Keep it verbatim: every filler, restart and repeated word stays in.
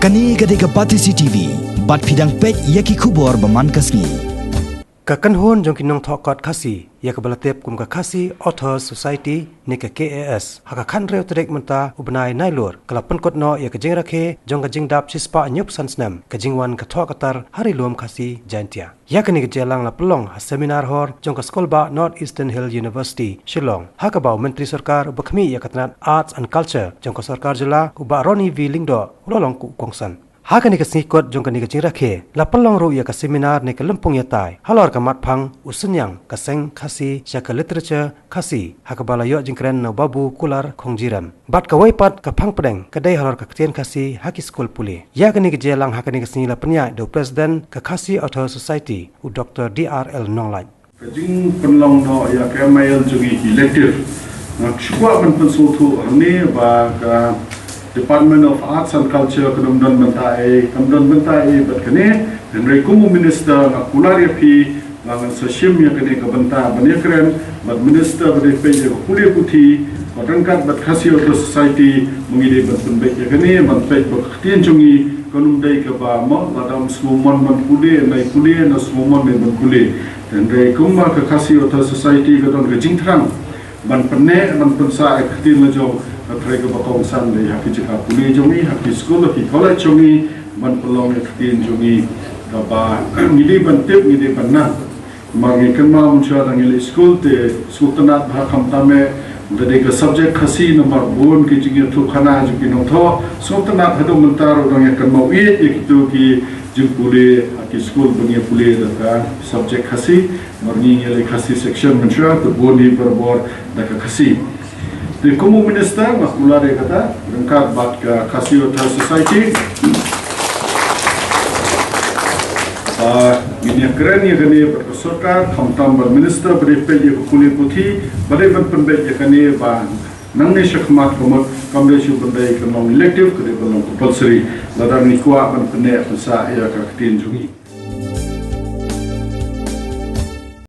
Kane ka dei ka Batesi T V, bad phi dang peit ïa ki khubor ba man ka sngi. Ka kynhun jong ki nongthoh kot Khasi, ïa kaba la tip kum ka Khasi Authors Society ne ka K A S, ha ka khathynriew tarik mynta u bnai Nailur, ka la pynkut noh ïa ka jingrakhe jong ka jingdap shispah hynñiewphew san snem ka jingwan ka thoh ka tar ha Ri Lum Khasi Jaintia. Ïa kane ka jingïalang la pynlong ha seminar hall jong ka Skulbah North Eastern Hill University, Shillong, ha kaba u Myntri Sorkar uba khmih ïa ka tnat Arts and Culture jong ka Sorkar Jylla, u Bah Ronnie V Lyngdoh, u la long u kongsan. Ha kane ka sngi kut jong kane ka jingrakhe, la pynlong ruh ïa ka seminar ne ka lympung ïatai halor ka matphang u synñiang ka seng Khasi sha ka literature Khasi, ha kaba la ïoh jingkren na u Babu Kular Khongjiram. Bad kawei pat ka phang pdeng ka dei halor ka ktien Khasi ha ki skul pule. Ïa kane ka jingïalang ha kane ka sngi la pynïaid da u President ka Khasi Author Society, u Doktor D R L Nonglait. Ka jingpynlong noh ïa ka M I L jong ngi ki elective, nga shu kwah ban pynsngewthuh hangne ba ka Department of Arts and Culture kam don bynta ei, kam don bynta ei bad kane. Hynrei kum u minister nga kular ïa phi ba ngan sa shim ïa kane ka bynta ban ïakren bad minister ba dei peit ïa ka pule puthi, bad ryngkat bad Khasi Author Society, ba ngi dei ban pynbeit ïa kane, ban peit ba ka ktien jong ngi kan ym dei kaba, mo, lada ym sngew mon ban pule, nai pule, na sngew mon nai ban pule. Hynrei kumba ka Khasi Author Society ka don ka jingthrang ban pynneh, ban pynsah ïa ka ktien la jong, ka thrang kaba kongsan dei ha ki jaka pule jong ngi, ha ki skul, ha ki college jong ngi, ban pynlong ïa ka ktien jong ngi kaba ngi dei ban tip, ngi dei ban nang. Namar ngi kynmaw mynshuwa da ngi leit skul te sngewtynnat bha, khamtam eh da dei ka subject Khasi, namar bun ki jingïathuhkhana jong ki nongthoh. Sngewtynnat haduh mynta ruh dang ïakynmaw ïeit ïa kito ki jingpule ha ki skul ban ïapule da ka subject Khasi. Namar ngi ngi leit Khasi section mynshuwa, te bun hi barabor da ka Khasi. Te kum u minister nga kular ïa kata ryngkat bad ka Khasi Author Society. Ba ngin ïakren ïa kane bad ka sorkar, khamtam bad minister ba dei peit ïa ka pule puthi, ba dei ban pynbeit ïa kane ba nangne shakhmat ka mut kam dei shuh ban dei ka long elective, ka dei ban long compulsory. Lada ngi kwah ban pynneh pynsah ïa ka ktien jong ngi.